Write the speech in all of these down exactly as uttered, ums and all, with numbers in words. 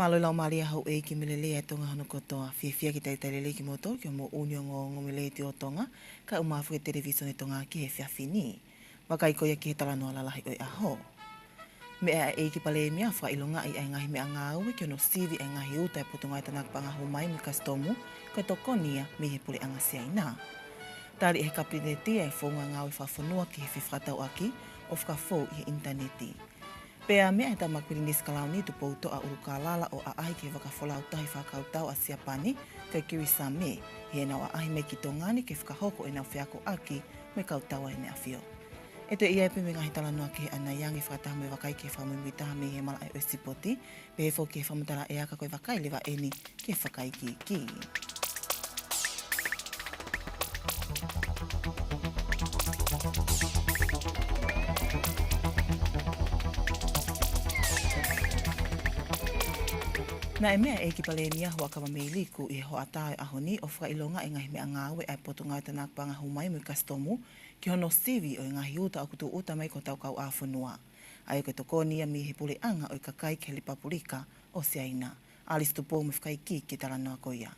Mālō e laumālie houʻeiki mo e lelei ʻa e Tonga hono kotoa. Fiefia ke talitali lelei kimoutolu ki hoʻomou ʻū ongoongo mei he Letiō Tonga, kae ʻumaʻā foki e Televisone Tonga ki he efiafi ni. Vakai ko ia ki he talanoa lalahi ʻo e ʻaho. Meʻa ʻa e ʻEiki Palēmia ʻo fakaʻilongaʻi ʻa e ngaahi meʻangāue ki hono sivi ʻa e ngaahi uta ʻa e Potungāue Tānaki Paʻanga Hū Mai mo e Kasitomu, ko e tokoni ia mei he Puleʻanga Siaina. Tali ʻe he Kapineti ʻa e founga ngāue fakafonua ki he fefakatauʻaki ʻo fakafou ʻi he ʻinitaneti. Pea meʻa ʻa e Tama Kuilinisi Kalauni Tupoutoʻa ʻUlukālala ʻo ʻaʻahi ki he vaka folau tahi fakakautau ʻa Siapani, ko e Kirisame, ʻi heʻenau ʻaʻahi mai ki Tonga ni ke fakahoko ʻenau feakoʻaki mo e kau tau ʻa ʻEne ʻAfio. ʻE toe ʻi ai pē mo e ngaahi talanoa kehe ʻanai ange fakataha mo e vakai ki he fakamuimuitaha mei he malaʻe ʻo e sipoti, pehē foki ki he fakamatala ʻea, ka ko e vakai leva eni ki he fakaikiiki. Naʻe meʻa e ʻEiki Palēmia Huʻakavameiliku ʻi he hoʻatā ʻo e ʻaho ni ʻo fakaʻilongaʻi e ngaahi meʻangāue ʻa e Potungāue Tānaki Paʻanga Hū Mai mo e Kasitomu ki hono sivi ʻo e ngaahi uta ʻoku tūʻuta mai ki hotau kauʻāfonua, ʻa ia ko e tokoni ia mei he Puleʻanga ʻo e Kakai ki he Lepapulika ʻo Siaina. ʻAlisi Tupou mo e fakaikiiki ki he talanoa ko ia.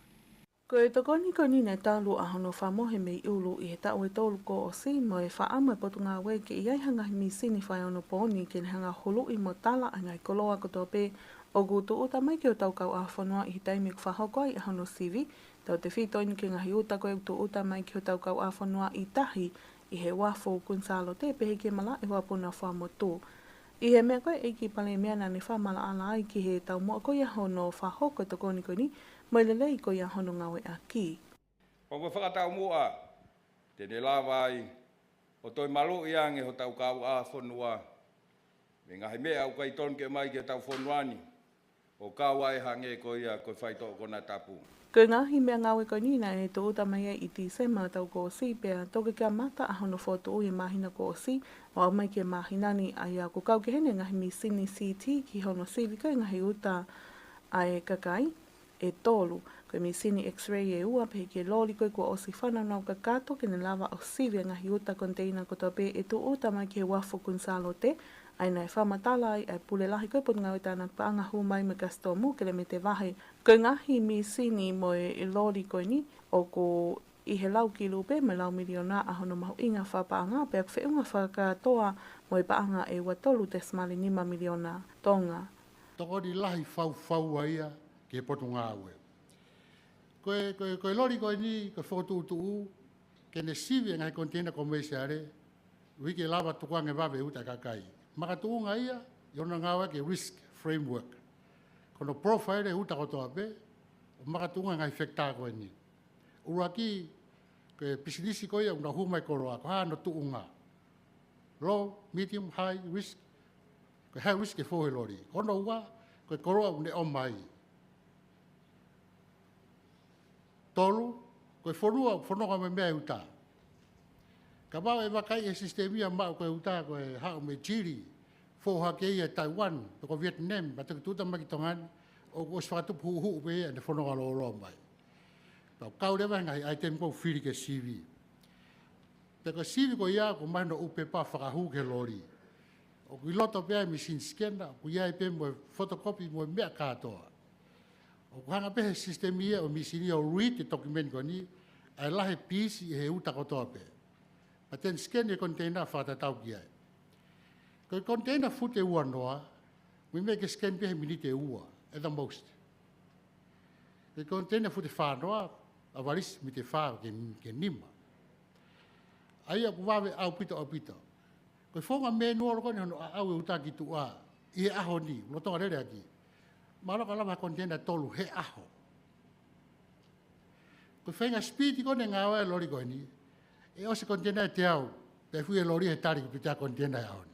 Ko e tokoni ko eni naʻe talu ʻa hono fakamohe mei ʻulu ʻi he taʻu ʻe tolu kuo ʻosi, mo e fakaʻamu ʻa e Potungāue ke ʻi ai ha ngaahi mīsini fakaeonopooni ke ne hanga ʻo huluʻi mo tala ʻa e ngaahi koloa kotoa pē ʻoku tūʻuta mai ki hotau kauʻāfonua ʻi he taimi ʻoku fakahoko ai ʻa hono sivi, tautefito eni ki he ngaahi uta ko ē ʻoku tūʻuta mai ki hotau kauʻāfonua ʻi tahi ʻi he uafu Kuini Sālote, pehē ki he malaʻe ʻo Vapunau Fuaʻamotu. ʻI he meʻa ko ē ʻEiki Palēmia naʻa ne fakamaʻalaʻala ai ki he taumuʻa ko ia hono fakahoko e tokoni ko eni, mo e lelei ko ia hono ngāueʻaki. Ko e fakataumuʻa te ne lava ai ʻo toe maluʻi ange hotau kauʻāfonua mei he ngaahi meʻa ʻoku ʻikai tonu ke ʻomai ki hotau fonua ni, ʻo kau ai hangē ko ia ko e faitoʻo konatapu. Ko e ngaahi meʻangāue ko eni naʻe tūʻuta mai ai ʻi Tīsema taʻu kuo ʻosi, pea toki kamata ʻa hono fokotuʻu ʻi he māhina kuo ʻosi, ʻo aʻu mai ki he māhina ni, ʻa ia ʻoku kau ki heni e ngaahi mīsini C T ki hono sivi ko ē ngaahi uta ʻa e kakai ʻe tolu, ko e mīsini X-ray ʻe ua, pehē ki he loli ko ē kuo ʻosi fanongo kakato ke ne lava ʻo sivi e ngaahi uta koniteina kotoa pē ʻe tūʻuta mai ki he uafu Kuini Sālote, ʻa ia naʻe fakamatala ai ʻa e pule lahi ko ē Potungāue Tānaki Paʻanga Hū Mai mo e Kasitomu, Kelemete Vahe. Ko e ngaahi mīsini mo e loli ko eni ʻoku ʻi he lau kilu pē mo e lau miliona ʻa hono mahuʻinga fakapaʻanga, pea ʻoku feʻunga fakakātoa mo e paʻanga ʻe ua tolu tesimale nima miliona Tonga. Tokoni lahi faufaua ia ki he Potungāue. Ko e, ko e, ko e loli ko eni, ko e fokotuʻutuʻu ke ne sivi e ngaahi koniteina komesiale, ʻuhi ke lava tukuange vave e uta ʻa e kakai. Makatuʻunga ia ʻi hono ngāueʻaki e risk framework. Ko hono profile e uta kotoa pē, ʻo makatuʻunga e ngaahi factor ko eni. ʻUluaki, ko e pisinisi ko ia ʻoku nau hū mai e koloa, ko e hā hono tuʻunga. Low, medium, high risk. Ko e high risk ʻe fou he loli. Ko hono ua, ko e koloa ʻoku ne ʻomai. Tolu, ko e fonua ʻoku fononga mai mei ai e uta. Kapau ʻe vakai e sisitemi ia ʻo maʻu ko e uta ko ē haʻu mei Chile, fou hake ia ʻi Taiwan, pe ko Vietnam, pea toki tūʻuta mai ki Tonga ni, ʻoku ʻosi fakatupu huʻuhuʻu pē ia ʻene fononga lōloa mai. Pea kau leva e ngaahi ʻaitemi ʻoku fili ke sivi. Pea ko e sivi ko ia ʻoku ʻomai hono ʻū pepa fakahū ki he loli. ʻOku ʻi loto pē ʻa e mīsini sikena, ʻoku ʻi ai pē mo e fotokopi mo e meʻa kātoa. ʻOku hanga pē he sisitemi ia ʻo e mīsini ia ʻo read e document ko eni, ʻa e lahi e pīsi ʻi he uta kotoa pē. Pea te ne sikeni e koniteina fakatatau ki ai. Ko e koniteina fute ua noa, ʻoku meimei ke sikeni pē he miniti ʻe ua, at the most. Ko e koniteina fute fā noa, ʻa e valisi miniti ʻe fā ki he, ki he nima. ʻA ia ʻoku vave ʻaupito, ʻaupito. Ko e founga manual ko eni hono ʻaʻau e uta ki tuʻa ʻi he ʻaho ni, lolotonga lele ʻaki. Mahalo ka lava ha koniteina ʻe tolu he ʻaho. Ko e faʻahinga speed ko eni e ngāue ʻa e loli ko eni, ʻe ʻosi e koniteina ʻe teau, pea fai e loli he tali ki he pita koniteina he ʻaho ni.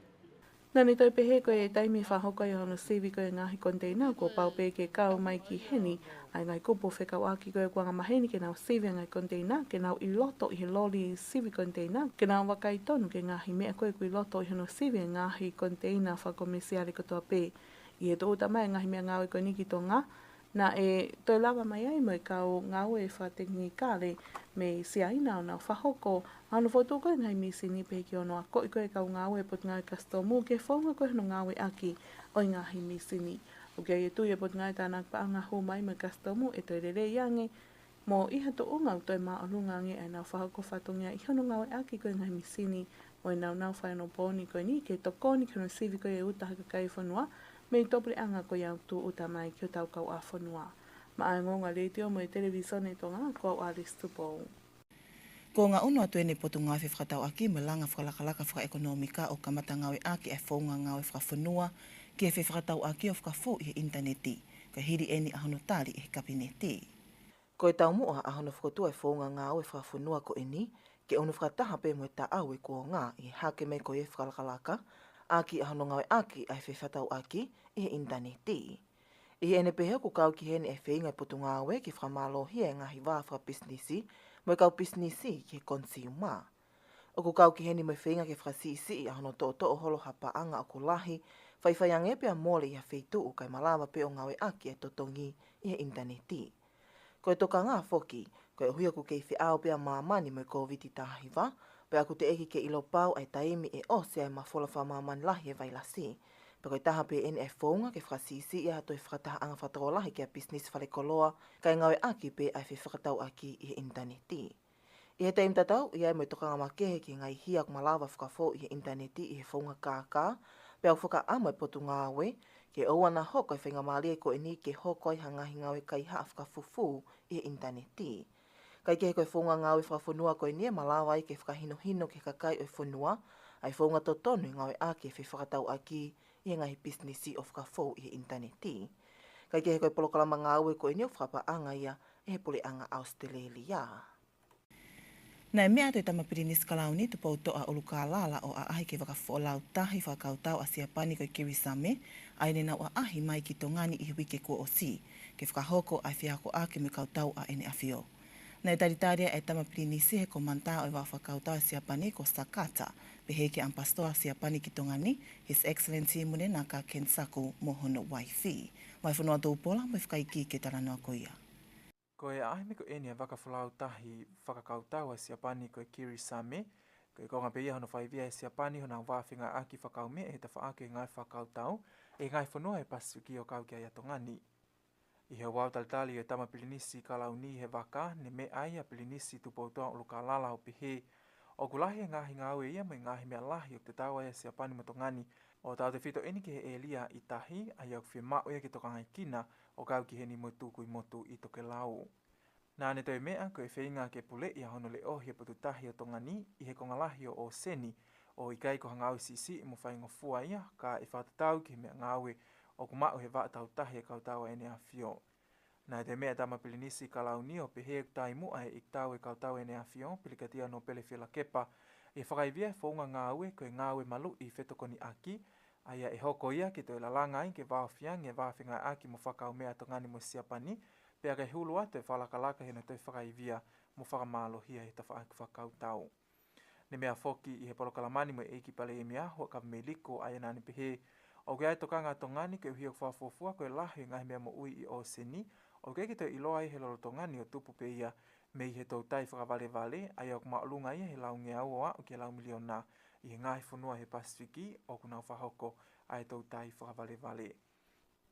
Naʻa ne toe pehē ko e taimi fakahoko ai hono sivi ko ē ngaahi koniteina, kuo pau pē ke kau mai ki heni ʻa e ngaahi kupu fekauʻaki ko ē ʻoku angamaheni ke nau sivi e ngaahi koniteina, ke nau ʻi loto ʻi he loli sivi koniteina, ke nau vakai tonu ki he ngaahi meʻa ko ē ʻoku ʻi loto ʻi hono sivi e ngaahi koniteina fakakomesiale kotoa pē. ʻI he tūʻuta mai e ngaahi meʻangāue ko eni ki Tonga, naʻe toe lava mai ai mo e kau ngāue fakatekinikale mei Siaina ʻo nau fakahoko ʻa hono fokotuʻu ko ē ngaahi mīsini, pehē ki hono akoʻi ko ē kau ngāue Potungāue Kasitomu ki he founga ko ē hono ngāueʻaki ʻo e ngaahi mīsini. ʻOku ʻi ai e tui ʻa e Potungāue Tānaki Paʻanga hū mai mo e kasitomu ʻe toe lelei ange mo ʻi ha tuʻunga ʻoku toe māʻolunga ange ʻa ʻenau fakahoko fatongia ʻi hono ngāueʻaki ko e ngaahi misini mo e naunau fakaeonopooni ko eni ke tokoni ki hono sivi ko ia e uta ha kakai e fonua mei tuʻapuleʻanga ko ia ʻoku tūʻuta mai ki hotau kauʻāfonua. Maʻá e ongoongo ʻa e Letiō mo e Televīsone Tonga, ko au Alice Tupou. Kuo ngaʻunu atu eni e Potungāue Fefakatauʻaki mo e Langa Fakalakalaka Fakaʻekonōmika ʻo kamata ngāueʻaki ʻa e founga ngāue fakafonua ki he fefakatauʻaki ʻo fakafou ʻi he ʻinitaneti, ka hili eni ʻa hono tali ʻe he Kapineti. Ko e taumuʻa ʻa hono fokotuʻu ʻa e founga ngāue fakafonua ko eni, ke ʻunu fakataha pē mo e taʻau ʻo e kuonga ʻi he hake mai ko ia e fakalakalaka, ʻaki ʻa hono ngāueʻaki ʻa e fefakatauʻaki ʻi he ʻinitaneti. ʻI heʻene pehē ʻoku kau ki heni e feinga ʻa e Potungāue ke fakamālohia e ngaahi vā fakapisinisi mo e kau pisinisi ki he konisiuma. ʻOku kau ki heni mo e feinga ke fakasiʻisiʻi ʻa hono toʻotoʻo holo ha paʻanga ʻoku lahi, faifai ange pea mole ʻi ha feituʻu kae malava pē ʻo ngāueʻaki e totongi ʻi he ʻinitaneti. Ko e tokanga foki, koeʻuhi ʻoku kei feʻao pē ʻa māmani mo e Kōviti taha hiva, pea ʻoku teʻeki ke ʻilo pau ʻa e taimi ʻe ʻosi ai e mafola fakamāmani lahi e vailasi. Pea ko e taha pē eni e founga ke fakasiʻisiʻi ʻa e toe fakatahaʻanga fakatokolahi ki ha pisinisi falekoloa, kae ngāueʻaki pē ʻa e fefakatauʻaki ʻi he ʻinitaneti. ʻI he taimi tatau, ʻi ai mo e tokanga makehe ki he ngaahi hia ʻoku malava fakafou ʻi he ʻinitaneti ʻi he founga kākā, pea ʻoku fakaʻamu e Potungāue ke ʻoua naʻa hoko e faingamālie ko eni ke hoko ai ha ngaahi ngāue kaihaʻa fakafufū ʻi he ʻinitaneti. Kae kehe, ko e founga ngāue fakafonua ko eni ʻe malava ai ke fakahinohino ki he kakai ʻo e fonua ʻa e founga totonu e ngāueʻaki e fefakatauʻaki ʻi he ngaahi pisinisi ʻo fakafou ʻi he ʻinitaneti. Kae kehe, ko e polokalama ngāue ko eni ʻoku fakapaʻanga ia ʻe he Puleʻanga ʻAositelēlia. Naʻe meʻa atu e Tama Pilinisi Kalauni Tupoutoʻa ʻUlukālala ʻo ʻaʻahi ki he vaka foʻolau tahi fakakautau ʻa Siapani ko e Kirisame, ʻa ia ne nau ʻaʻahi mai ki Tonga ni ʻi he uike kuo ʻosi, ke fakahoko ʻa e feakoʻaki mo e kau tau ʻa ʻEne ʻAfio. Naʻe talitali ʻa e Tama Pilinisi ʻe he Komanitā ʻo e Vaka Fakakautau ʻa Siapani ko Sakata, pehē ki he ʻAmipasitoa ʻa Siapani ki Tonga ni, His Excellency Munenaka Kensaku mo hono uaifi. Mai Fonua Tupola mo e fakaikiiki e talanoa ko ia. Ko e ʻaʻahi mai ko eni ʻa e vaka folau tahi fakakautau ʻa Siapani ko e Kirisame, ko e konga pē ia hono fakaivia ʻe Siapani honau vā fengāueʻaki fakakaumeʻa ʻi he tafaʻaki ʻo e ngāue fakakautau ʻi he ngaahi fonua ʻo e Pasifiki ʻo kau ki ai ʻa Tonga ni. ʻI he ouau talitali ʻo e Tama Pilinisi Kalauni ʻi he vaka, ne meʻa ai ʻa Pilinisi Tupoutoʻa ʻUlukālala ʻo pehē ʻoku lahi e ngaahi ngāue ia mo e ngaahi meʻa lahi ʻoku tatau ai ʻa Siapani mo Tonga ni, ʻo tautefito eni ki he ʻēlia ʻi tahi, ʻa ia ʻoku fiemaʻu ia ke tokangaekina ʻo kau ki heni mo e tukui motu ʻi tokelau. Naʻa ne toe meʻa ko e feinga ke puleʻi ʻa hono leʻohi e potu tahi ʻo Tonga ni ʻi he konga lahi ʻo e ʻōseni, ʻoku ʻikai ko ha ngāue siʻisiʻi mo faingofua ia, ka ʻe fakatatau ki he meʻangāue ʻoku maʻu he vaʻa tau tahi e kau tau ʻa ʻEne ʻAfio. Naʻe toe meʻa e Tama Pilinisi Kalauni ʻo pehē ʻoku taʻimuʻa e ʻeikitau e kau tau ʻa ʻEne ʻAfio, Pilikētia Nōpele Fielakepa, ʻi he fakaivia e founga ngāue ko e ngāue maluʻi fetokoniʻaki, ʻa ia ʻe hoko ia ke toe lalanga ai ke vāofi ange e vā fengāueʻaki mo fakakaumeʻa ʻa Tonga ni mo Siapani, pea ke hulu atu e fakalakalaka ʻi hono toe fakaivia mo fakamālohia ʻi he tafaʻaki fakakautau. Ne meʻa foki ʻi he polokalama ni mo e ʻEiki Palēmia, Huʻakavameiliku, ʻa ia naʻa ne pehē ʻoku ʻi ai e tokanga ʻa Tonga ni koeʻuhi ʻoku fakafuofua ko e lahi e ngaahi meʻa moʻui ʻi he ʻōseni, ʻoku ʻikai ke toe ʻiloa ai ʻe he lolotonga ni ʻo tupu pē ia mei he toutai fakavalevale, ʻa ia ʻoku māʻolunga ia he laungeau ʻo aʻu ki he lau miliona ʻi he ngaahi fonua he Pasifiki ʻoku nau fakahoko ʻa e toutai fakavalevale.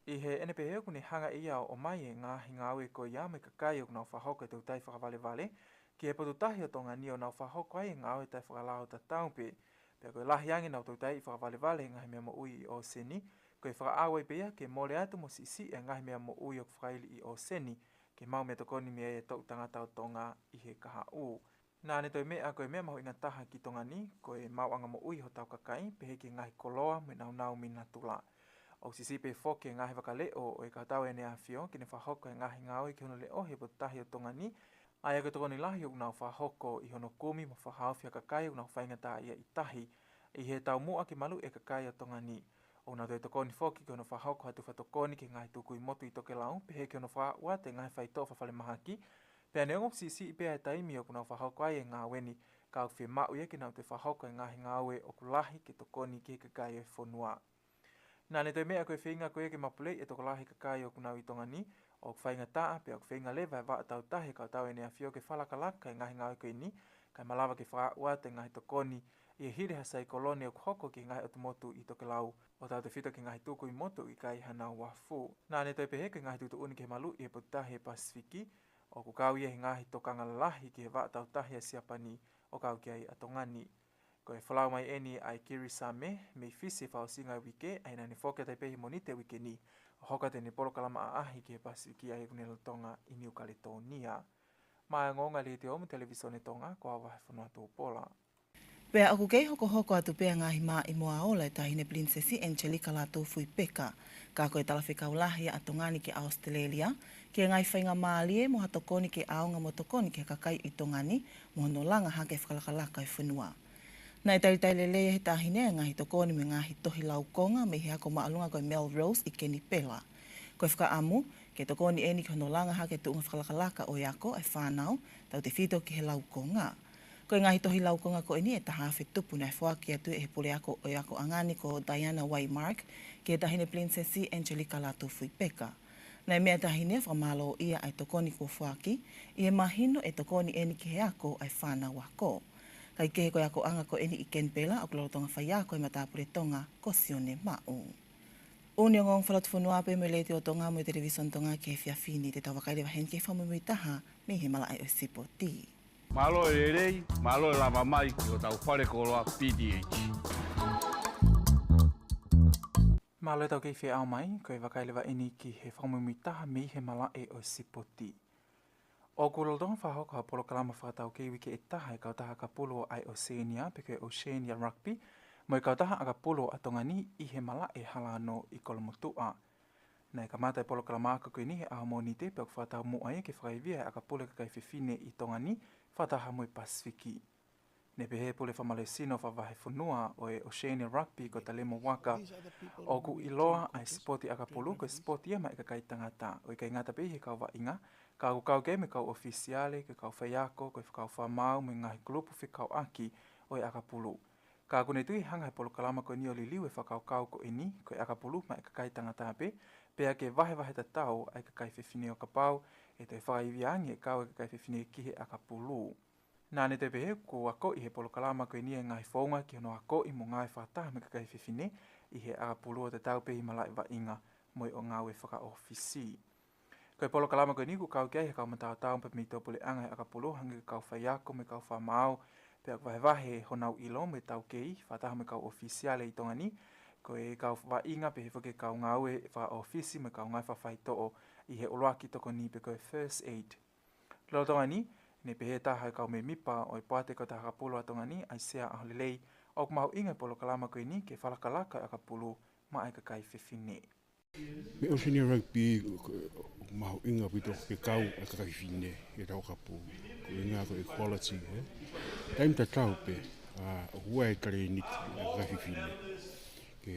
ʻI heʻene pehē ʻoku ne hanga ʻe ia ʻo ʻomai e ngaahi ngāue ko ia mo e kakai ʻoku nau fakahoko e toutai fakavalevale ki he potu tahi ʻo Tonga ni ʻo nau fakahoko ai e ngāue taʻefakalao tatau pē. Pea ko e lahi ange ʻenau toutai fakavalevale he ngaahi meʻa moʻui ʻi he ʻōseni, ko e fakaʻau ai pē ia ke mole atu mo siʻisiʻi e ngaahi meʻa moʻui ʻoku fakaili ʻi he ʻōseni, ke maʻu meʻatokoni mei ai e toʻu tangata ʻo Tonga ʻi he kahaʻu. Naʻa ne toe meʻa ko e meʻa mahuʻinga taha ki Tonga ni, ko e maʻuʻanga moʻui hotau kakai, pehē ki he ngaahi koloa mo e naunau mei natula. ʻOku siʻisiʻi pē foki e ngaahi vakaleʻo ʻo e kau tau ʻa ʻEne ʻAfio ke ne fakahoko e ngaahi ngāue ki hono leʻohi e potu tahi ʻo Tonga ni, ʻa ia ko e tokoni lahi ʻoku nau fakahoko ʻi hono kumi mo fakahaofi ha kakai ʻoku nau faingataʻaʻia ʻi tahi, ʻi he taumuʻa ke maluʻi e kakai ʻo Tonga ni. ʻOku nau toe tokoni foki ki hono fakahoko ha tufa tokoni ki he ngaahi tukui motu ʻi tokelau, pehē ki hono fakaaʻu atu e ngaahi faitoʻo fakafalemahaki, pea neongo ʻoku siʻisiʻi pē ʻa e taimi ʻoku nau fakahoko ai e ngāue ni, ka ʻoku fiemaʻu ia ke nau toe fakahoko e ngaahi ngāue ʻoku lahi ke tokoni ki he kakai ʻo e fonua. Naʻa ne toe meʻa ko e feinga ko ia ke mapuleʻi e tokolahi e kakai ʻoku nau ʻi Tonga ni, ʻoku faingataʻa pea ʻoku feinga leva e vaʻa tau tahi e kau tau ʻa ʻEne ʻAfio ke fakalakalaka e ngaahi ngāue ko eni, kae malava ke fakaaʻu atu e ngaahi tokoni ʻi he hili ha saikolone ʻoku hoko ki he ngaahi ʻotu motu ʻi tokelau, ʻo tautefito ki he ngaahi tuku ʻi motu ʻoku ʻikai hanau uafu. Naʻa ne toe pehē ko e ngaahi tuʻutuʻuni ki he maluʻi ʻo e potutahi ʻa e Pasifiki, ʻoku kau ia he ngaahi tokanga lalahi ki he vaʻa tautahi ʻa Siapani ʻo kau ki ai ʻa Tonga ni. Ko e folau mai ʻeni ʻa e Kiri Same mei Fisi he fakaʻosinga ʻo e uike, ʻa ia naʻa ne foki atu ai pē he Mōnite uike ni, ʻo hoko atu ʻene polokalama ʻaʻahi ki he Pasifiki ʻa ia ʻoku ne lolotonga ʻi Niu Kaletonia. Maʻá e ongoongo ʻa e Letiō mo e Televisone Tonga, ko au Vahefonua Tupola. Pea ʻoku kei hokohoko atu pē ʻa e ngaahi maʻimoa ola ʻa e Taʻahine Pilinisesi ʻAngelika Lātūfuipeka, ka ko e talafekau lahi ʻa Tonga ni ki ʻAositelēlia, ki he ngaahi faingamālie mo ha tokoni ke ʻaonga mo tokoni ki he kakai ʻi Tonga ni, mo hono langa hake fakalakalaka ʻo e fonua. Naʻe talitali lelei ʻe he taʻahine ʻa e ngaahi tokoni mo e ngaahi tohi laukonga mei he ako māʻolunga ko e Melrose ʻi Kenipela. Ko e fakaʻamu ke tokoni ʻeni ki hono langa hake tuʻunga fakalakalaka ʻo e ako ʻa e fānau, tautefito ki he laukonga. Ko e ngaahi tohi laukonga ko ʻeni ʻe taha afe tupu naʻe foaki atu ʻe he puleako ʻo e akoʻanga ni ko Diana Waymark ki he Taʻahine Pilinisesi ʻAngelika Lātūfuipeka. Naʻe meʻa ʻa e taʻahine ʻo fakamālōʻia ʻa e tokoni kuo foaki, ʻi he mahino ʻe tokoni ʻeni ki he ako ʻa e fānau ako. Kae kehe, ko e akoʻanga ko ʻeni ʻi Kenipela ʻoku lolotonga faiako ʻa e matāpule Tonga ko Sione Maʻu. ʻOku ne ongoongo fakalotofonua pē mo e Letiō Tonga mo e Televisone Tonga ki he efiafi ni. Te tau vakai leva heni ki he fakamuimui taha mei he malaʻe ʻo e sipoti. Mālō e lelei, mālō e lava mai ki hotau fale koloa P T H. Mālō e tau kei feʻao mai, ko e vakai leva ʻeni ki he fakamuimui taha mei he malaʻe ʻo e sipoti. ʻOku lolotonga fakahoko ha polokalama fakataukei uike ʻe taha ʻa e kautaha ʻakapulu ʻa e ʻOsēnia, pe ko e Oceania Rugby, mo e kautaha ʻakapulu ʻa Tonga ni ʻi he malaʻe Hala Ono ʻi Kolomotuʻa. Naʻe kamata e polokalama ako ko ʻeni he ʻaho Mōnite, pea ʻoku fakataumuʻa ia ke fakaivia e ʻakapulu ʻa e kakai fefine ʻi Tonga ni, fakataha mo e Pasifiki. Ne pehē ʻe he Pule Fakamalesino Fakavahefonua ʻo e Oceania Rugby ko Talemo Waka, ʻoku ʻiloa ʻa e sipoti ʻakapulu ko e sipoti ia maʻá e kakai tangata, ʻo ʻikai ngata pē ʻi he kau vaʻinga, ka ʻoku kau ki ai mo e kau ʻofisiale, ko e kau faiako, ko e kau fakamaau mo e ngaahi kulupu fekauʻaki ʻo e ʻakapulu. Ka ʻoku ne tui ʻe hanga ʻe he polokalama ko ʻeni ʻo liliu e fakakaukau ko ʻeni, ko e ʻakapulu maʻá e kakai tangata pē, pea ke vahevahe tatau ʻa e kakai fefine ʻo kapau ʻe toe fakaivia ange e kau ʻa e kakai fefine ki he ʻakapulu. Naʻa ne toe pehē kuo akoʻi ʻe he polokalama ko ʻeni e ngaahi founga ki hono akoʻi mo ngāue fakataha mo e kakai fefine ʻi he ʻakapulu, ʻo tatau pē ʻi he malaʻe vaʻinga mo e ʻū ngāue fakaʻōfisi. Ko e polokalama ko ʻeni ʻoku kau ki ai ha kau mataotao pē mei tuʻapuleʻanga ʻo e ʻakapulu, hangē ko e kau faiako mo e kau fakamaau, pea ʻoku vahevahe honau ʻilo mo e taukei fakataha mo e kau ʻofisiale ʻi Tonga ni, ko e kau vaʻinga, pehē foki ki he kau ngāue fakaʻōfisi mo e kau ngāue fakafaitoʻo ʻi he ʻuluaki tokoni, pe ko e first aid. Lolotonga ni, ne pehē ʻe taha ʻo e kau mēmipa ʻo e poate kautaha ʻakapulu ʻa Tonga ni, ʻAisea ʻAholelei, ʻoku mahuʻinga e polokalama ko ʻeni ki he fakalakalaka ʻo e ʻakapulu maʻá e kakai fefine. Mei he Oceania Rugby, ʻoku mahuʻinga ʻaupito ke kau ʻa e kakai fefine ʻi heʻetau ʻakapulu. Ko e ʻuhinga ko e equality, ē? Taimi tatau pē, ʻa, ʻoku ʻi ai e talēniti ʻa e kakai fefine ke,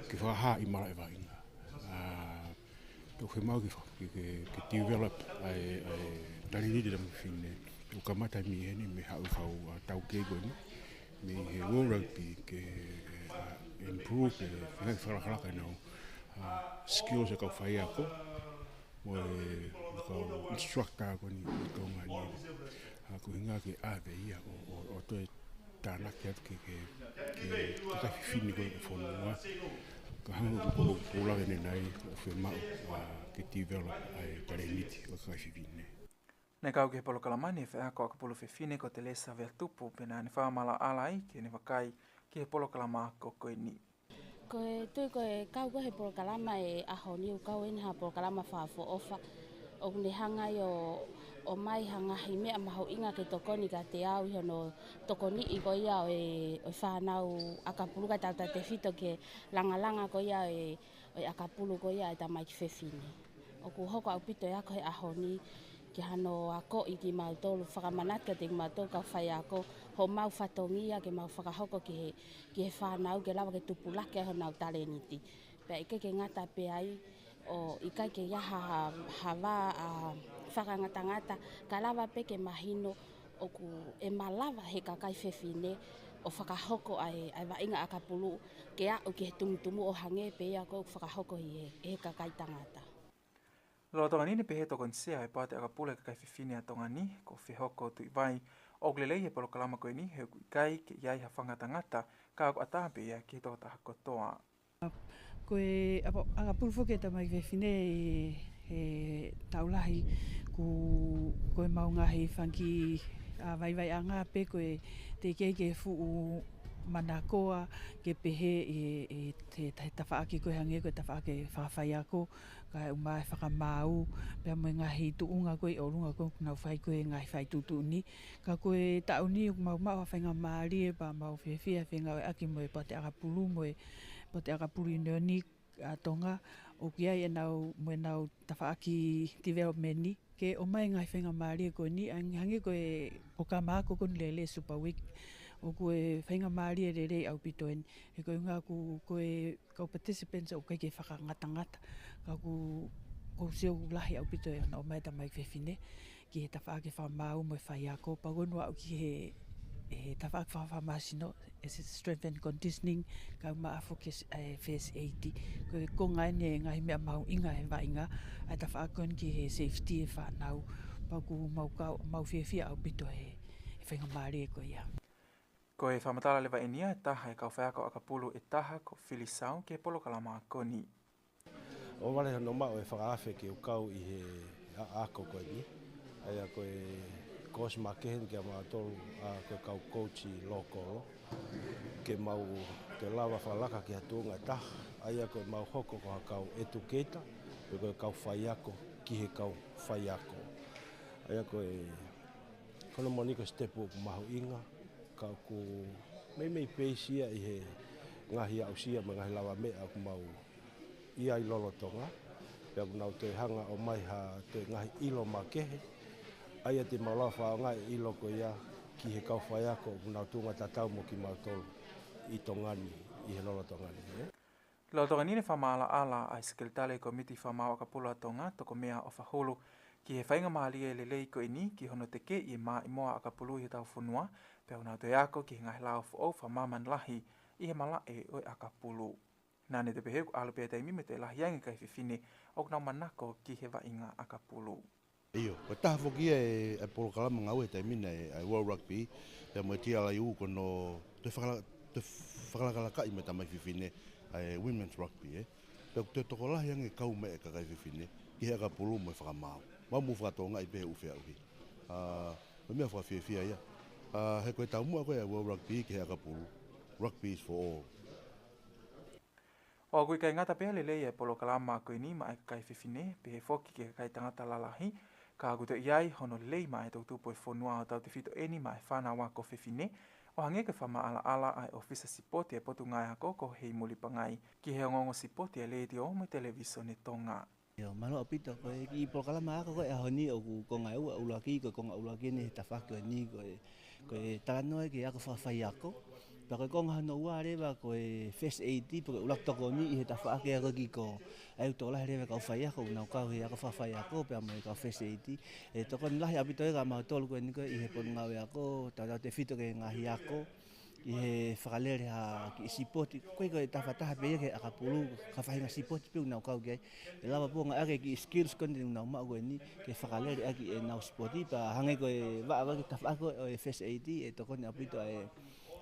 ke fakahā ʻi malaʻe vaʻinga. ʻA, ʻoku fiemaʻu ke fa-, ke, ke, ke develop ʻa e, ʻa e talēniti ʻa e tama fefine. ʻOku kamata mei heni, mei he haʻu e kau, ʻa, taukei ko ʻeni, mei he World Rugby ke, ʻa, improve, ke, ke fakalakalaka ʻenau, ʻa, skills ʻa e kau faiako, mo e, mo e kau instructor ko ʻeni, ʻi Tonga ni. ʻA, ko e ʻuhinga ke ʻave ia ʻo, ʻo, ʻo toe tānaki atu ki he, ki he, ki he kakai fefine ko ē ʻo e fonua. Ka hangē ko e, ko e polokalama ʻanenai, ʻoku fiemaʻu, ʻa, ke develop ʻa e talēniti ʻo e kakai fefine. Naʻe kau ki he polokalama ni e faiako ʻakapulu fefine ko Telesa Veatupu, pea naʻá ne fakamaʻalaʻala ai ki heʻene vakai ki he polokalama ako ko ʻeni. Ko e tui ko e kau ko ē he polokalama he ʻaho ni, ʻoku kau ʻeni ha polokalama fakaʻofoʻofa. ʻOku ne hanga ai ʻo, ʻo ʻomai ha ngaahi meʻa mahuʻinga ke tokoni kiate au ʻi hono tokoniʻi ko ia ʻo e, ʻo e fānau ʻakapulu, kae tautefito ki he langalanga ko ia ʻo e, ʻo e ʻakapulu ko ia ʻa e tamaiki fefine. ʻOku hoko ʻaupito e ako he ʻaho ni ki hano akoʻi kimautolu, fakamanatu kiate kimautolu kau faiako homau fatongia ke mau fakahoko ki he, ki he fānau ke lava ke tupulaki ai honau talēniti. Pea ʻikai ke ngata pē ai, ʻo ʻikai ke ʻi ai ha, ha, ha vā, ʻa, fakangatangata, kae lava pē ke mahino ʻoku, ʻe malava he kakai fefine ʻo fakahoko ʻa e, ʻa e vaʻinga ʻakapulu ke aʻu ki he tumutumu ʻo hangē pē ia ko ē ʻoku fakahoko ʻi he, he kakai tangata. Lolotonga ni ne pehē ʻe he Tokonia ʻo e Poate ʻAkapulu ʻa e Kakai Fefine ʻa Tonga ni, ko Fehoko Tuʻivai, ʻOku lelei e polokalama ko eni he ʻoku ʻikai ke ʻi ai ha fakangatangata, ka ʻoku ʻatā pē ia ki he tokotaha kotoa. Ko e ʻakapulu foki e tamaiki fefine he taʻu lahi, ko e mau ngaahi fanga kiʻi vaivaiʻanga pē ko e teʻeki ai ke fuʻu manakoa ke pehē ʻi he tafaʻaki ko e hangē ko e tafaʻaki fakafaiako, kae ʻumaʻā e fakamaau, pea mo e ngaahi tuʻunga ko e ʻolunga ko ē ʻoku nau fai ko e ngaahi fai tuʻutuʻuni. Ka ko e taʻu ni ʻoku mau maʻu ha faingamālie pea mau fiefia he fengāueʻaki mo e Poate ʻAkapulu mo e Poate ʻAkapulu ʻIunioni ʻa Tonga, ʻoku ʻi ai ʻenau, mo ʻenau tafaʻaki development ke ʻomai e ngaahi faingamālie ko eni, hangē ko e polokalama ako ko eni lele Super Week, ʻoku ʻi ai e faingamālie lelei ʻaupito eni. He ko e ʻuhinga ʻoku, ko e kau participants ʻoku ʻikai ke fakangatangata, ka ʻoku, ʻoku ou sio ʻoku lahi ʻaupito e ʻomai e tamaiki fefine ki he tafaʻaki fakamaau mo e faiako, pea ʻoku ou aʻu ki he, he tafaʻaki fakafamasino, e strength and conditioning, kae ʻumaʻā foki e first aid. Ko e konga eni e ngaahi meʻa mahuʻinga he vaʻinga, ʻa e tafaʻaki ko eni ki he safety e fānau, pea ʻoku mau kau, mau fiefia ʻaupito he, he faingamālie ko ia. Ko e fakamatala leva eni ia ʻe taha e kau faiako ʻakapulu ʻe taha ko Fili Sau ki he polokalama ako ni. ʻOku vale hono maʻu e fakaafe ke u kau ʻi he ʻaʻako ko eni. ʻA ia ko e koosi makehe eni kia mautolu, ʻa, ko e kau kousi lōkolo. Ke mau, ke lava fakalaka ki ha tuʻunga ʻe taha. ʻA ia ko e mau hoko ko ha kau educator, pe ko e kau faiako ki he kau faiako. ʻA ia ko e, ko hono moʻoni ko e sitepu ʻoku mahuʻinga, ka ʻoku meimei peisi ia ʻi he ngaahi aʻusia mo e ngaahi lavameʻa ʻoku mau ʻi ai lolotonga, pea ʻoku nau toe hanga ʻo ʻomai ha toe ngaahi ʻilo makehe, ʻa ia te mau lava fakaʻaongaʻi e ʻilo ko ia ki he kau faiako ʻoku nau tuʻunga tatau mo kimautolu ʻi Tonga ni, ʻi he lolotonga ni, ē. Lolotonga ni ne fakamaʻalaʻala ʻa e Sekelitali Kōmiti Fakamaau ʻAkapulu ʻa Tonga, Tokomea ʻOfahulu, ki he faingamālie lelei ko eni ki hono tekeʻi e maʻimoa ʻakapulu ʻi hotau fonua, pea ʻoku nau toe ako ki he ngaahi lao foʻou fakamāmani lahi ʻi he malaʻe ʻo e ʻakapulu. Naʻa ne toe pehē ʻoku ʻalu pē taimi mo e toe lahi ange e kakai fefine ʻoku nau manako ki he vaʻinga ʻakapulu. ʻIo, ko e taha foki ia e, e polokalama ngāue he taimi ni ʻa e World Rugby, pea mo e T L U ko hono toe fakala-, toe fakalakalakaʻi mo e tamaiki fefine ʻa e Women's Rugby, ē. Pea ʻoku toe tokolahi ange e kau mai e kakai fefine ki he ʻakapulu mo e fakamaau. Mau mou fakatokangaʻi pē he ʻū feʻauhi. ʻA, ko e meʻa fakafiefia ia. ʻA, he ko e taumuʻa ko ē ʻa e World Rugby ki he ʻakapulu, rugby is for all. ʻOku ʻikai ngata pē he lelei e polokalama ko eni maʻa e kakai fefine, pehē foki ki he kakai tangata lalahi, ka ʻoku toe ʻi ai hono lelei maʻa e toʻutupu e fonua ʻo tautefito eni maʻa e fānau ako fefine, ʻo hangē ko e fakamaʻalaʻala ʻa e ʻōfisa sipoti e Potungāue Ako ko Heimuli Pangai ki he ongoongo sipoti ʻa e Letiō mo e Televisone Tonga. ʻIo, mālō ʻaupito, ko e kiʻi polokalama ako ko e ʻaho ni ʻoku konga ʻe ua, ʻuluaki, ko e konga ʻuluaki eni he tafaʻaki ko eni ko e, ko e talanoa ki he ako fakafaiako. Pea ko e konga hono ua leva ko e first aid, pe ko e ʻuluaki tokoni ʻi he tafaʻaki ako ki ko. ʻA ia ʻoku tokolahi leva e kau faiako ʻoku nau kau he ako fakafaiako, pea mo e kau first aid. ʻE tokoni lahi ʻaupito ia kia mautolu ko eni ko ē ʻi he Potungāue Ako, tautautefito ki he ngaahi ako ʻi he fakalele ha kiʻi sipoti, ko e, ko e tafataha pē ia ki he ʻakapulu, ka faʻahinga sipoti pē ʻoku nau kau ki ai. ʻE lava pē ʻo ngāueʻaki e kiʻi skills ko eni ʻoku nau maʻu ko eni, ke fakalele ʻaki ʻenau sipoti, pea hangē ko e vaʻa ʻaki e tafaʻaki ʻo e first aid, ʻe tokoni ʻaupito ʻa e,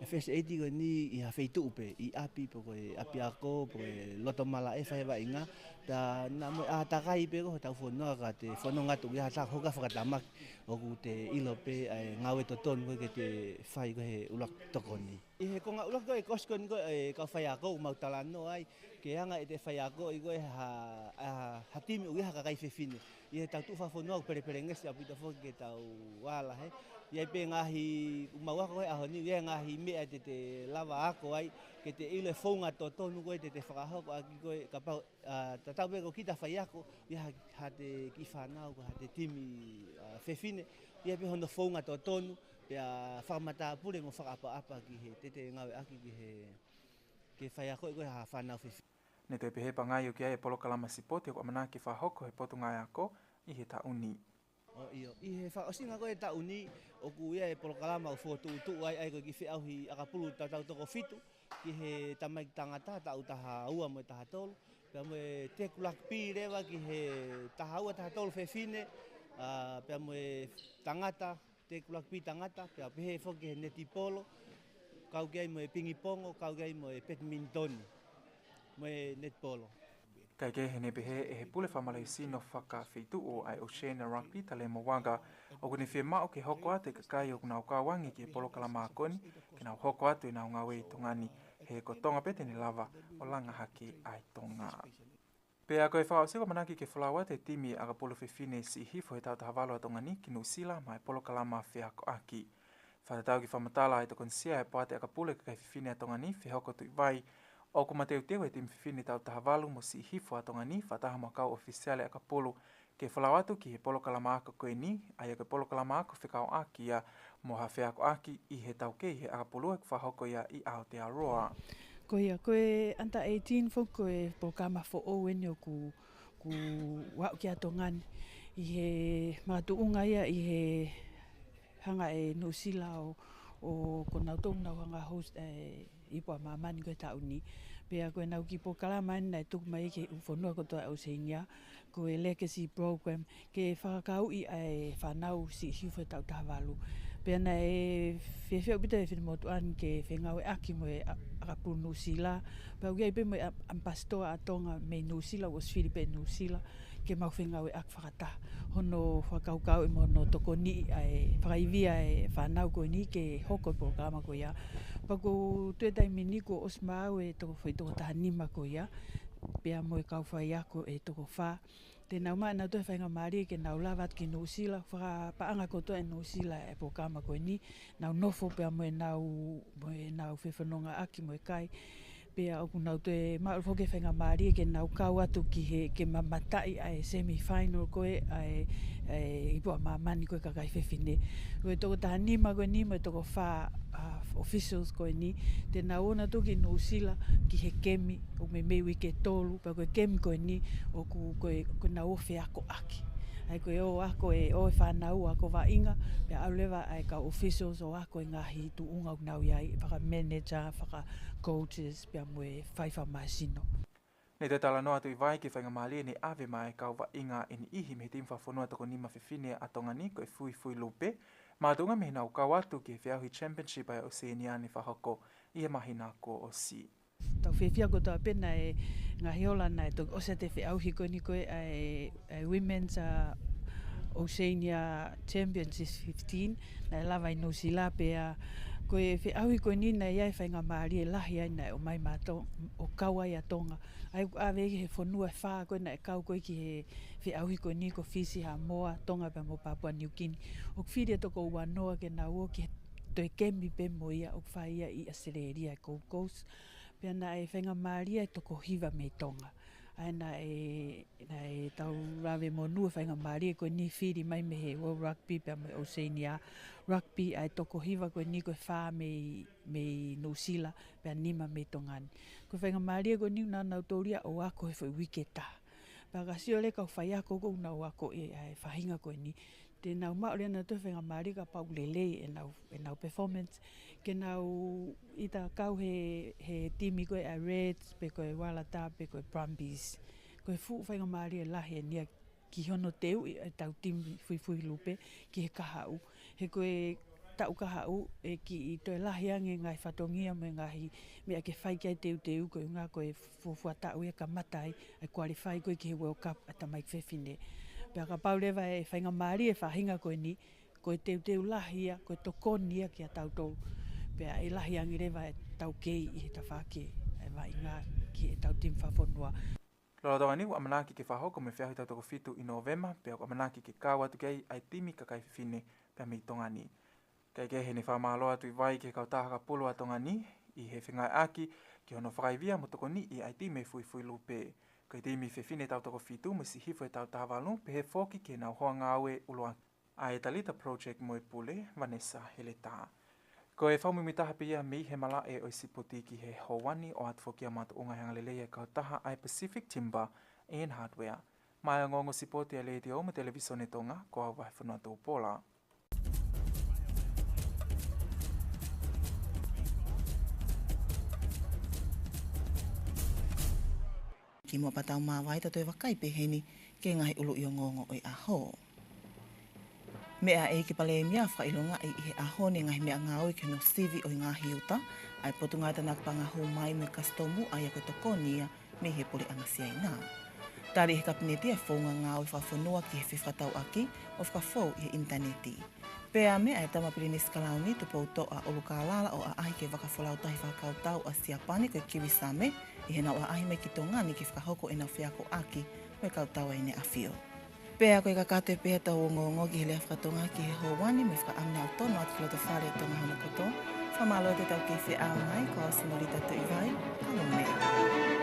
e first aid ko eni ʻi ha feituʻu pē, ʻi ʻapi pe ko e ʻapiako, pe ko e loto malaʻe fai e vaʻinga, pea naʻa mo e ʻātakai pē ko hotau fonua ka te fononga atu ki ha taha hoka fakatamaki, ʻoku te ʻilo pē ʻa e ngāue totonu ko ē ke te fai ko ē he ʻuluaki tokoni. ʻI he konga ʻuluaki ko ē e koosi ko eni ko ē kau faiako ʻoku mau talanoa ai, ke anga ʻete faiakoʻi ko ē ha, ha, ha timi ʻoku ʻi ai ha kakai fefine. ʻI heʻetau tuʻu fakafonua ʻoku pelepelengesi ʻaupito foki ke tau ala hē. ʻI ai pē ngaahi, ʻoku mau ako ko ē he ʻaho ni, ʻi ai ngaahi meʻa te te lava ako ai, ke te ʻilo e founga totonu ko ē te te fakahoko ʻaki ko ē kapau ʻa, tatau pē ko kita faiako, ʻi ai ha, haʻate kiʻi fānau, ko haʻate timi, ʻa, fefine, ʻi ai pē hono founga totonu, pea fakamatāpule mo fakaʻapaʻapa ki he te te ngāueʻaki ki he, ke faiakoʻi ko ē ha fānau fefine. Ne toe pehē ʻe Pangai ʻoku ʻi ai e polokalama sipoti ʻoku ʻamanaki ke fakahoko he Potungāue Ako ʻi he taʻu ni. ʻO ʻio, ʻi he fakaʻosinga ko ē e taʻu ni, ʻoku ʻi ai e polokalama ʻoku fokotuʻutuʻu ai, ʻa ia ko e kiʻi feʻauhi ʻakapulu tautau toko fitu, ki he tamaiki tangata, taʻu taha ua mo e taha tolu, pea mo e teku lakapi leva ki he taha ua, taha tolu fefine, ʻa, pea mo e tangata, Te ku lakapi tangata, pea pehē foki he netipolo, kau ki ai mo e pingipongo, kau ki ai mo e petimintoni, mo e netipolo. Kae kehe, ne pehē ʻe he pule fakamaluhisino fakafeituʻu ʻa e Oceania Rugby, Talema Uaga, ʻoku ne fiemaʻu ke hoko atu e kakai ʻoku nau kau ange ki he polokalama ko eni, ke nau hoko atu ʻenau ngāue ʻi Tonga ni, he ko Tonga pē te ne lava ʻo langa hake ʻa e Tonga. Pea ko e fakaʻosi, ʻoku ʻamanaki ke folau atu e timi ʻakapulu fefine siʻi hifo he taʻu taha valu ʻa Tonga ni ki Nuʻusila maʻa e polokalama feakoʻaki. Fakatatau ki he fakamatala ʻa e tokonia ʻa e poate ʻakapulu ʻa e kakai fefine ʻa Tonga ni, Fehoko Tuʻivai, ʻoku mateuteu e timi fefine taʻu taha valu mo siʻi hifo ʻa Tonga ni fakataha mo e kau ʻōfisiale ʻakapulu ke folau atu ki he polokalama ako ko eni, ʻa ia ko e polokalama ako fekauʻaki ia mo ha feakoʻaki ʻi he taukei he ʻakapulu ʻoku fakahoko ia ʻi Aotearoa. Ko ia, ko e under eighteen foki ko e polokalama foʻou eni ʻoku, ʻoku aʻu ki ai ʻa Tonga ni. ʻI he makatuʻunga ia ʻi he hanga ʻe Nuʻusila ʻo, ʻo ko nautolu nau hanga host e ipu ʻa māmani ko e taʻu ni. Pea ko ʻenau kiʻi polokalama eni naʻe tuku mai ki he ʻū fonua kotoa ʻo Oceania, ko e Legacy Program, ke fakakauʻi ʻa e fānau siʻi hifo he taʻu taha valu. Pea naʻe fiefia ʻaupito e finemotuʻa ni ke fengāueʻaki mo e ʻa-, ʻakapulu Nuʻusila. Pea ʻoku ʻi ai pē mo e ʻa-, ʻamipasitoa ʻa Tonga mei Nuʻusila, ʻosi fili pē Nuʻusila, ke mau fengāueʻaki fakataha. Hono fakakaukauʻi mo hono tokoniʻi ʻa e fakaivia e fānau ko eni ke hoko e polokalama ko ia. Pea ʻoku ou tui he taimi ni kuo ʻosi maʻu e toko, foʻi toko taha nima ko ia, pea mo e kau faiako ʻe toko fā. Te nau maʻu ʻenau toe faingamālie ke nau lava atu ki Nuʻusila, fakapaʻanga kotoa ʻe Nuʻusila e polokalama ko eni, nau nofo pea mo ʻenau, mo ʻenau fefonongaʻaki mo e kai. Pea ʻoku nau toe maʻu foki e faingamālie ke nau kau atu ki he, ke mamataʻi ʻa e semi-final ko ē ʻa e, ʻa e ipu ʻa māmani ko e kakai fefine. Ko e toko taha nima ko eni mo e toko fā, ʻa, officials ko eni, te nau ō nautolu ki Nuʻusila ki he kemi, ʻoku meimei uike ʻe tolu, pea ko e kemi ko eni, ʻoku, ko e, ko ʻenau ō feakoʻaki. ʻA ia ko e ō ako e, ō e fānau ako vaʻinga, pea ʻalu leva ʻa e kau officials ʻo ako e ngaahi tuʻunga ʻoku nau ʻi ai, faka-manager, faka-coaches, pea mo e fai fakamāsino. Ne toe talanoa atu Tuʻivai ki he faingamālie ne ʻave maʻa e kau vaʻinga ʻe niʻihi mei he timi fakafonua toko nima fefine ʻa Tonga ni ko e Fuifui Lupe, makatuʻunga mei heʻenau kau atu ki he feʻauhi Championship ʻa e Oceania ne fakahoko ʻi he māhina kuo ʻosi. Tau fiefia kotoa pē naʻe ngaahi ola naʻe toki ʻosi atu e feʻauhi ko eni ko ē ʻa e, ʻa e Women's, ʻa, Oceania Championships fifteen, naʻe lava ʻi Nuʻusila pea ko e feʻauhi ko eni naʻe ʻi ai e faingamālie lahi ai naʻe ʻomai maʻa To-, ʻo kau ai ʻa Tonga. ʻA ia ʻoku ʻave ki he fonua ʻe fā ko ē naʻe kau ko ē ki he feʻauhi ko eni ko Fisi, Haʻamoa, Tonga pea mo Papua New Guinea. ʻOku fili e toko uanoa ke nau ō ki he toe kemi pē mo ia ʻoku fai ia ʻi ʻAositelēlia ʻi Gold Coast. Pea naʻe faingamālie e toko hiva mei Tonga. ʻA ia naʻe, naʻe tau lave monū e faingamālie ko eni fili mai mei he World Rugby pea mo e Oceania Rugby, ʻa e toko hiva ko eni ko e fā mei, mei Nuʻusila, pea nima mei Tonga ni. Ko e faingamālie ko eni ʻoku nau, nau tōlia ʻo ako he foʻi uike ʻe taha. Pea ka sio leva ki he kau faiako ʻoku nau ako ʻi he, ʻa e faʻahinga ko eni. Te nau maʻu leva nautolu e faingamālie kapau ʻoku lelei ʻenau, ʻenau performance. Ke nau ʻita kau he, he timi ko ē ʻa e Reds, pe ko e Waratahs, pe ko e Brumbies. Ko e fuʻu faingamālie lahi eni ia ki hono teuʻi ʻetau timi Fuifui Lupe ki he kahaʻu. He ko e taʻu kahaʻu ʻe kiʻi toe lahi ange e ngaahi fatongia mo e ngaahi meʻa ke fai ki ai e teuteu, ko e ʻuhinga ko e fuofua taʻu ia ʻe kamata ai ʻa e qualify ko ē ki he World Cup ʻa e tamaiki fefine. Pea kapau leva ʻe faingamālie e faʻahinga ko eni, ko e teuteu lahi ia, ko e tokoni ia kiate kitautolu. Pea ʻe lahi ange leva ʻetau kei ʻi he tafaʻaki ʻa e vaʻinga ki heʻetau timi fakafonua. Lolotonga ni ʻoku ʻamanaki ke fakahoko mo e feʻauhi taʻu toko fitu ʻi Nōvema, pea ʻoku ʻamanaki ke kau atu ki ai ʻa e timi kakai fefine pea mei Tonga ni. Kae kehe, ne fakamālō atu Tuʻivai ki he kautaha ʻakapulu ʻa Tonga ni ʻi he fengāueʻaki ki hono fakaivia mo tokoniʻi ʻa e timi Fuifui Lupe. Ko e timi fefine taʻu toko fitu mo e siʻi hifo he taʻu taha valu, pehē foki ki heʻenau hoa ngāue ʻuluaki ʻa e Talita Project mo e Pule, Vanessa Heletā. Ko e fakamuimuitaha pē ia mei he malaʻe ʻo e sipoti ki he houa ni, ʻoatu foki ia makatuʻunga he angalelei ʻa e kautaha ʻa e Pacific Timber and Hardware. Maʻá e ongoongo sipoti ʻa e Letiō mo e Televīsone Tonga, ko au Vahefonua Tupola. Kimuʻa pea tau māvae, tau toe vakai pē heni ki he ngaahi ʻuluʻi ongoongo ʻo e ʻaho. Meʻa ʻa e ʻEiki Palēmia ʻo fakaʻilongaʻi ʻi he ʻaho ni e ngaahi meʻangāue ki hono sivi ʻo e ngaahi uta ʻa e Potungāue Tānaki Paʻanga Hū Mai mo e Kasitomu, ʻa ia ko e tokoni ia mei he Puleʻanga Siaina. Tali ʻe he Kapineti e founga ngāue fakafonua ki he fefakatauʻaki ʻo fakafou ʻi he ʻinitaneti. Pea meʻa ʻa e Tama Pilinisi Kalauni Tupoutoʻa ʻUlukālala ʻo ʻaʻahi ki he vaka folau tahi fakakautau ʻa Siapani ko e Kiwisame, ʻi heʻenau ʻaʻahi mai ki Tonga ni ke fakahoko ʻenau feakoʻaki mo e kau tauʻatāina ʻa e ʻAfio. Pea ko e kakato pē ʻetau ongoongo ki he lea faka-Tonga ki he houa ni, mo e fakaʻamu naʻa tau tono atu ki loto fale ʻo Tonga hono kotoa. Fakamālō atu ʻetau kei feʻao mai, ko au Sinolita Tuʻivai, ka mou meʻa.